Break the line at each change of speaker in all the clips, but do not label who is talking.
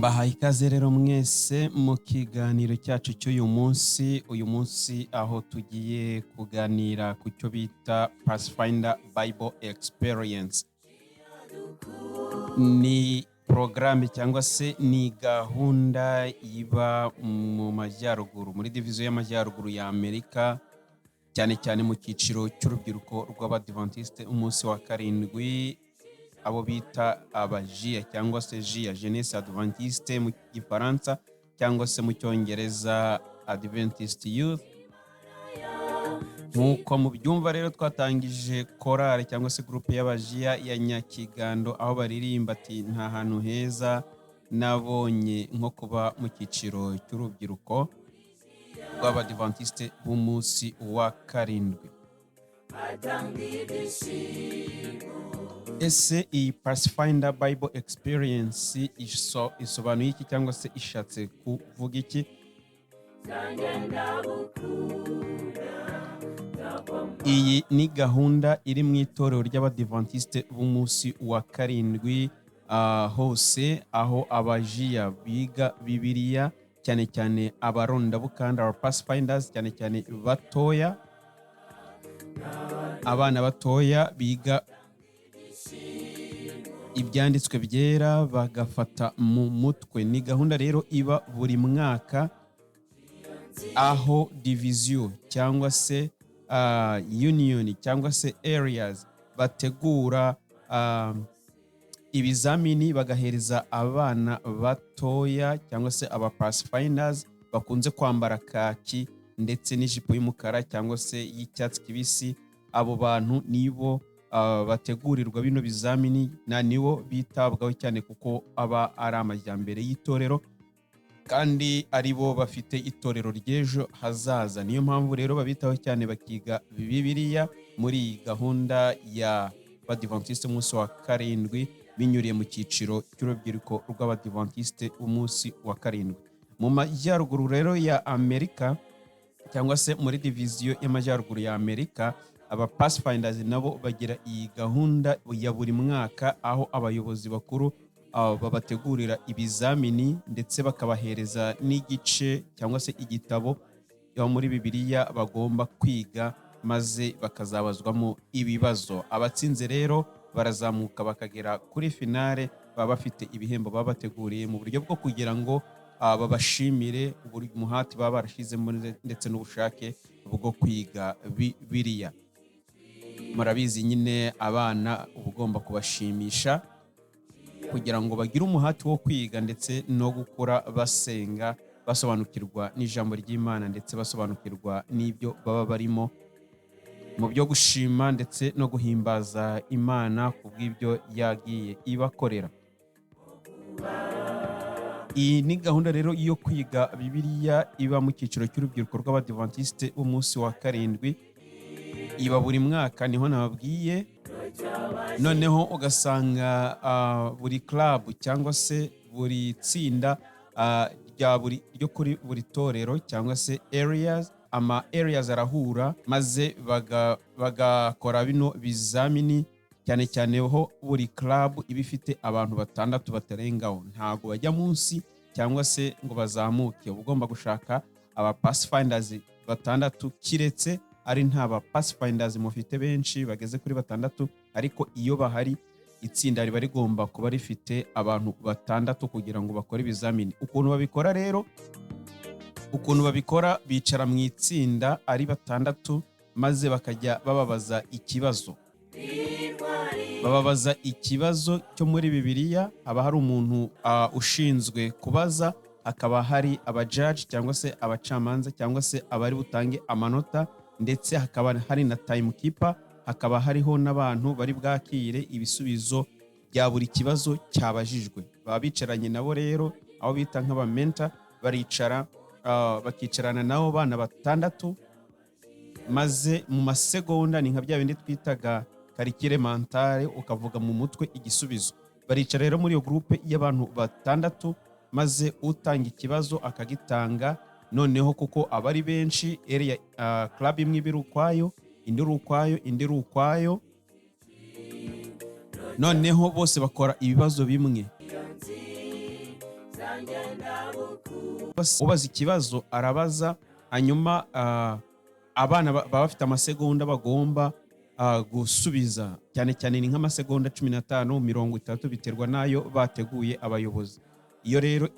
Mbahaye ikaze rero mwese mu kiganiro cyacu cy'uyu munsi. Uyu munsi aho tugiye kuganira ku cyo bita Pathfinder Bible Experience. Ni porogaramu cyangwa se ni gahunda iba mu majyaruguru, muri diviziyo y'amajyaruguru ya Amerika, cyane cyane mu cyiciro cy'urubyiruko rw'Abadivantisite umunsi wa karindwi, abo bita abajiya cyangwa se JIA, Jeunesse Adventiste mu Gifaransa cyangwa se mu Cyongereza Adventist Youth. Nk'uko mubyumva rero, twatangije korali cyangwa se groupe y'abajiya ya Nyakigando, aho baririmba ati: "Nta hantu heza nabonye nko kuba mu cyiciro cy'urubyiruko rw'Abadivantisite b'umunsi wa karindwi."
Batanga ibyishimo.
Ese iyi Pathfinder Bible Experience isobanuye iki cyangwa se ishatse kuvuga iki?
Zanjye ndagukunda.
Iyi ni gahunda iri mu itorero ry'Abadivantisite b'umunsi wa karindwi hose, aho abajiya biga Bibiliya, cyane cyane abarondabukanda, aba Pathfinders, cyane cyane batoya, abana batoya biga ibyanditswe byera bagafata mu mutwe. Ni gahunda rero iba buri mwaka, aho diviziyo cyangwa se union cyangwa se areas bategura ibizamini, bagahereza abana batoya cyangwa se aba Pathfinders bakunze kwambara kaki ndetse n'ijipo y'umukara cyangwa se y'icyatsi kibisi. Abo bantu nibo bategurirwa bino bizamini na nibo bitabwaho cyane, kuko aba ari amajyambere y'itorero kandi ari bo bafite itorero ry'ejo hazaza. Niyo mpamvu rero babitaho cyane, bakiga Bibiliya muri iyi gahunda ya Badivantiste umunsi wa karindwi, binyuriye mu cyiciro cy'urubyiruko rw'Abadivantisite umunsi wa karindwi mu majyaruguru rero ya Amerika, cyangwa se muri diviziyo y'amajyaruguru ya Amerika. Aba Pathfinders nabo bagira iyi gahunda ya buri mwaka, aho abayobozi bakuru babategurira ibizamini ndetse bakabahereza n'igice cyangwa se igitabo yo muri Bibiliya bagomba kwiga, maze bakazabazwamo ibibazo. Abatsinze rero barazamuka bakagera kuri finale, baba bafite ibihembo baba bateguriye mu buryo bwo kugira ngo babashimire buri muhati baba barashyizemo ndetse n'ubushake bwo kwiga Bibiliya. Murabizi nyine, abana uba ugomba kubashimisha kugira ngo bagire umuhati wo kwiga ndetse no gukura basenga, basobanukirwa n'ijambo ry'Imana ndetse basobanukirwa n'ibyo baba barimo mu byo gushima ndetse no guhimbaza Imana ku bw'ibyo yagiye ibakorera. Iyi ni gahunda rero yo kwiga Bibiliya iba mu cyiciro cy'urubyiruko rw'Abadivantisite b'umunsi wa karindwi, iba buri mwaka, niho nababwiye. Noneho ugasanga buri club cyangwa se buri tsinda rya buri ryo kuri buri torero cyangwa se areas, ama areas arahura maze bagakora bino bizamini, cyane cyane ho buri club iba ifite abantu batandatu batarengaho. Ntabwo bajya munsi cyangwa se ngo bazamuke. Uba ugomba gushaka aba Pathfinders batandatu, kiretse ari nta ba Pathfinders mufite benshi bageze kuri batandatu. Ariko iyo bahari, itsinda riba rigomba kuba rifite abantu batandatu kugira ngo bakore ibizamini. Ukuntu babikora rero, ukuntu babikora, bicara mu itsinda ari batandatu, maze bakajya bababaza ikibazo. Bababaza ikibazo cyo muri Bibiliya. Haba hari umuntu ushinzwe kubaza, hakaba hari abajaji cyangwa se abacamanza cyangwa se abari butange amanota, ndetse hakaba hari na time keeper, hakaba hariho n'abantu bari bwakire ibisubizo bya buri kibazo cyabajijwe. Baba bicaranye nabo rero, aho bita nk'aba mentor, baricara bakicarana nabo bana batandatu, maze mu masegonda, ni nka bya bindi twitaga calcul mental, ukavuga mu mutwe igisubizo. Baricara rero muri iyo groupe y'abantu batandatu, maze utanga ikibazo akagitanga. Noneho kuko aba ari benshi, area club imwe iba iri ukwayo, indi iri ukwayo, indi iri ukwayo, noneho bose bakora ibibazo bimwe.
Zanjye ndagukunda.
Ubaza ikibazo arabaza, hanyuma abana baba bafite amasegonda bagomba gusubiza. Cyane cyane ni nk'amasegonda 15, 30, biterwa n'ayo bateguye abayobozi. Iyo rero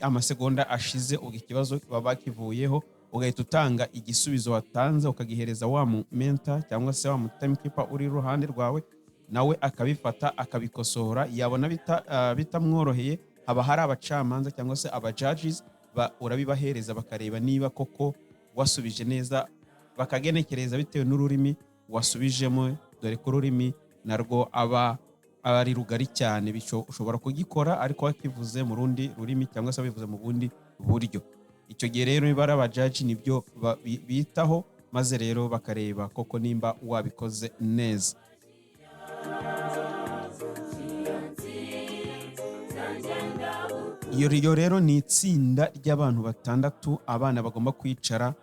amasegonda ashize, ubwo ikibazo baba bakivuyeho, ugahita utanga igisubizo watanze, ukagihereza wa mu mentor cyangwa se wa mu timekeeper uri iruhande rwawe, nawe akabifata akabikosora. Yabona bitamworoheye, haba hari abacamanza cyangwa se aba judges, urabibahereza bakareba niba koko wasubije neza, bakagenekereza bitewe n'ururimi wasubijemo, dore ko ururimi narwo aba ari rugari cyane. Bityo ushobora kugikora ariko wakivuze mu rundi rurimi cyangwa se wabivuze mu bundi buryo. Icyo gihe rero niba ari aba judge, nibyo bitaho, maze rero bakareba koko nimba wabikoze neza.
Zanjye ndagukunda.
Iyo rero ni itsinda ry'abantu batandatu, abana bagomba kwicara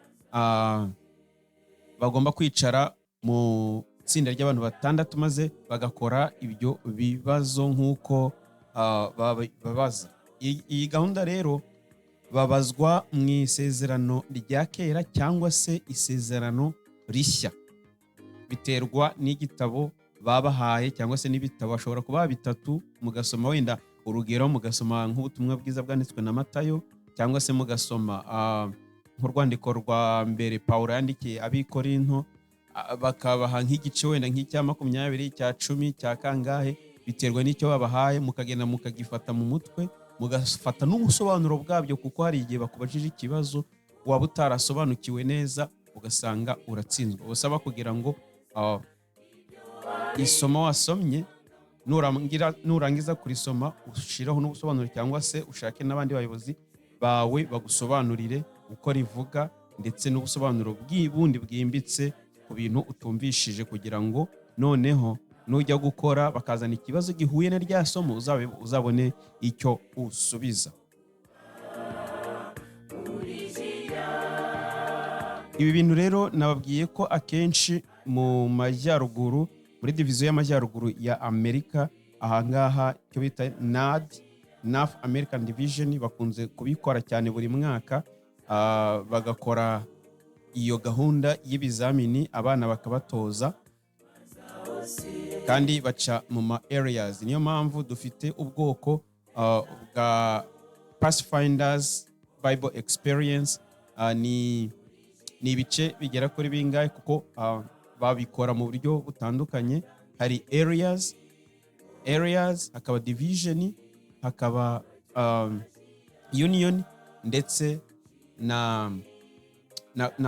mu itsinda ry'abantu batandatu, maze bagakora ibyo bibazo nk'uko babaza. Iyi gahunda rero babazwa mu Isezerano rya Kera cyangwa se Isezerano Rishya, biterwa n'igitabo babahaye cyangwa se n'ibitabo. Bashobora kubaha bitatu, mugasoma wenda urugero mugasoma nk'Ubutumwa Bwiza bwanditswe na Matayo, cyangwa se mugasoma nk'urwandiko rwa mbere Pawulo yandikiye Abikorinto, bakabaha nk'igice wenda nk'icya 20, cya 10, cya kangahe, biterwa n'icyo babahaye, mukagenda mukagifata mu mutwe, mugafata n'ubusobanuro bwabyo, kuko hari igihe bakubajije ikibazo waba utarasobanukiwe neza ugasanga uratsinzwe. Usaba kugira ngo isomo wasomye nurangiza kurisoma ushiraho n'ubusobanuro, cyangwa se ushake n'abandi bayobozi bawe bagusobanurire uko rivuga, ndetse n'ubusobanuro bundi bwimbitse ku bintu utumvishije, kugira ngo noneho nujya gukora bakazana ikibazo gihuye na rya somo, uzabone icyo usubiza.
Muri jiya.
Ibi bintu rero nababwiye ko akenshi mu majyaruguru, muri diviziyo y'amajyaruguru ya Amerika, ahangaha icyo bita NAD, North American Division, bakunze kubikora cyane buri mwaka, bagakora iyo gahunda y'ibizamini, abana bakabatoza, kandi baca mu ma areas. Niyo mpamvu dufite ubwoko bwa Pathfinders Bible Experience. Ni ibice bigera kuri bingahe? Kuko babikora mu buryo butandukanye. Hari areas, hakaba division, hakaba union, ndetse na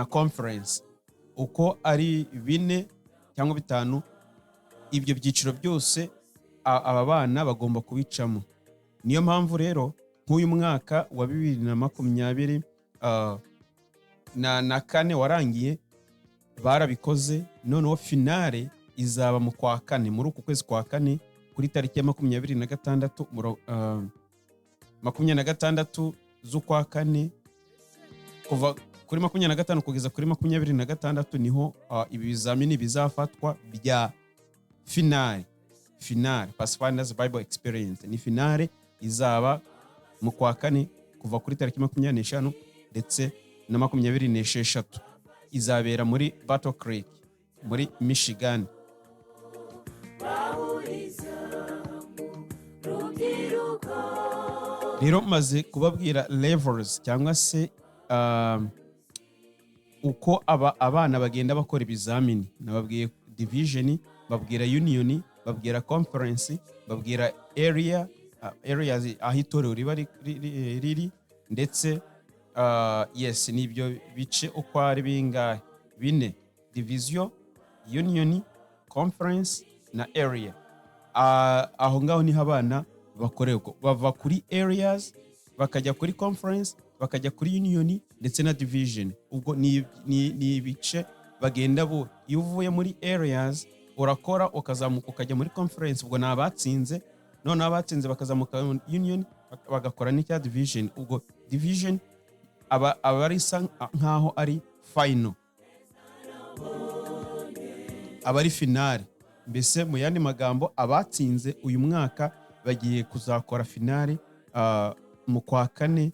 conference, uko ari bine cyangwa bitanu. Ibyo byiciro byose aba bana bagomba kubicamo. Niyo mpamvu rero nk'uyu mwaka wa 2024 warangiye barabikoze. Noneho finale izaba mu kwa kane, muri uku kwezi kwa kane, kuri tariki ya 26, 26 z'ukwa kane, kuva kuri 25 kugeza kuri 26, niho ibi bizamini bizafatwa bya finale. Finale Pathfinders Bible Experience ni finale izaba mu kwa kane, kuva kuri tariki 25 ndetse na 26, izabera muri Battle Creek muri Michigan.
Bahuriza mu rubyiruko.
Rero maze kubabwira levels cyangwa se uko abana bagenda bakora ibizamini. Nababwiye division, babwira union, babwira conference, babwira area, areas aho itorero riba riri, ndetse yes, ni ibyo bice uko ari bingahe? Bine: division, union, conference na area. Aho ngaho niho abana bakorerwa. Bava kuri areas bakajya kuri conference, bakajya kuri union ndetse na division. Ubwo ni ibice bagenda bo. Iyo uvuye muri areas urakora ukazamuka ukajya muri conference, ubwo ni abatsinze. Noneho abatsinze bakazamuka union, bagakora n'icya division. Ubwo division aba ari isa nkaho ari final, aba ari finale. Mbese mu yandi magambo, abatsinze uyu mwaka bagiye kuzakora finale. Mu kwa kane,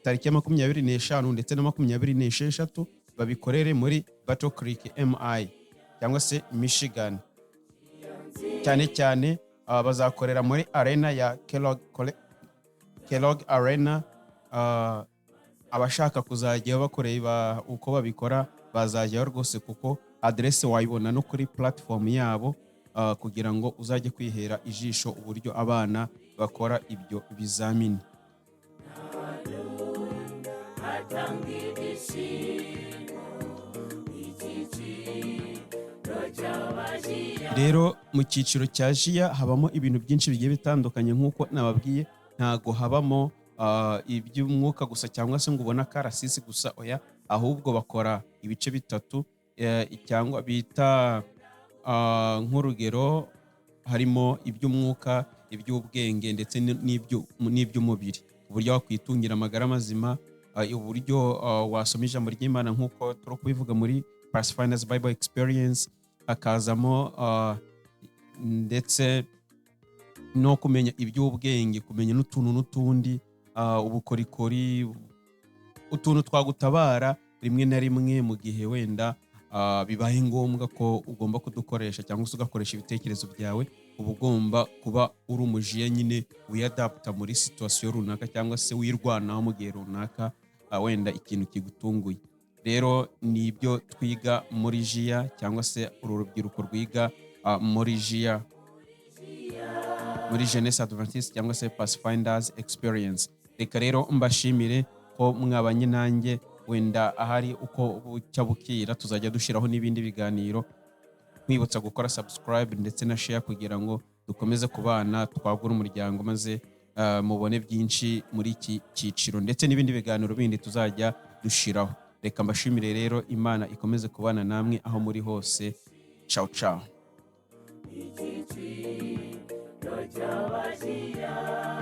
tariki ya 25 ndetse na 26, babikorere muri Battle Creek, MI, cyangwa se Michigan. Cyane cyane bazakorera muri arena ya Kellogg Arena. Abashaka kuzajya bakoreba uko babikora bazajyayo rwose, kuko aderese wayibona no kuri platform yabo, kugira ngo uzajye kwihera ijisho uburyo abana bakora ibyo bizamini.
Atanga ibyishimo, icyiciro cy'abajiya.
Rero mu cyiciro cya jiya habamo ibintu byinshi bigiye bitandukanye. Nk'uko nababwiye, ntago habamo iby'umwuka gusa cyangwa se ngo ubone akarasisi gusa, oya, ahubwo bakora ibice bitatu cyangwa bita nk'urugero harimo iby'umwuka, iby'ubwenge ndetse n'iby'umubiri, uburyo wakwitungira amagara mazima, uburyo wasoma ijambo ry'Imana nk'uko turi kubivuga muri Pathfinders Bible Experience, hakazamo ndetse no kumenya iby'ubwenge, kumenya n'utuntu n'utundi, ubukorikori, utuntu twagutabara rimwe na rimwe mu gihe wenda bibaye ngombwa ko ugomba kudukoresha cyangwa se ugakoresha ibitekerezo byawe. Uba ugomba kuba uri umujiya nyine wiyadaputa muri situation runaka cyangwa se wirwanaho mu gihe runaka wenda ikintu kigutunguye. Rero ni ibyo twiga muri jiya, cyangwa se uru rubyiruko rwiga muri jiya, muri Jeunesse Adventiste cyangwa se Pathfinders Experience. Reka rero mbashimire ko mwabanye nanjye. Wenda ahari uko bucya bukira tuzajya dushyiraho n'ibindi biganiro. Nkwibutsa gukora subscribe ndetse na share kugira ngo dukomeze kubana, twagure umuryango, maze mubone byinshi muri iki cyiciro ndetse n'ibindi biganiro bindi tuzajya dushiraho. Reka mbashimire rero, Imana ikomeze kubana namwe aho muri hose. Ciao ciao.
Icyiciro cy'abajiya.